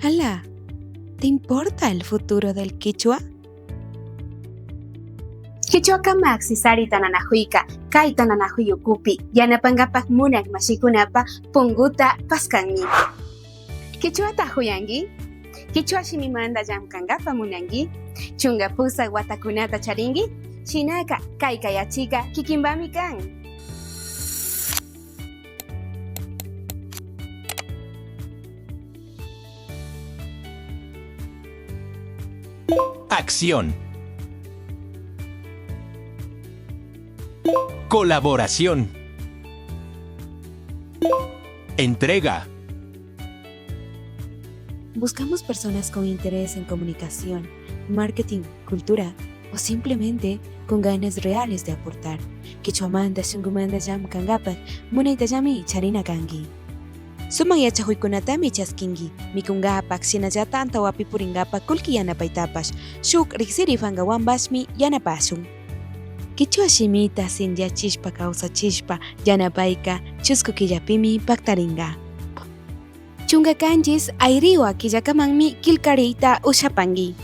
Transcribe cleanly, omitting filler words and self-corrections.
Hala, ¿te importa el futuro del quichua? Qichwakamak Sisari tantanakuyka kay tantanakuy ukupi yanapankapak munak mashikunapa punkuta paskanmi. Qichwata huyanki? Qichwa shimimanta llamkankapak munanki? 18 watakunata charinki? Shinaka kay kayachika kikinpami kan. Acción. Colaboración. Entrega. Buscamos personas con interés en comunicación, marketing, cultura o simplemente con ganas reales de aportar. Qichwamanta shunkumanta llamkankapak munaytallami charina kanki. Sumak yachakuykunatami chaskinki, mikunkapak shinallata antawapi purinkapak kullki yanapaytapash, shuk riksiri pankawanpashmi yanapashun. Qichwa shimita sinchiyachishpa kawsachishpa yanapayka chusku killapimi paktarinka. 17 ayriwa killakamanmi killkariyta ushapanki.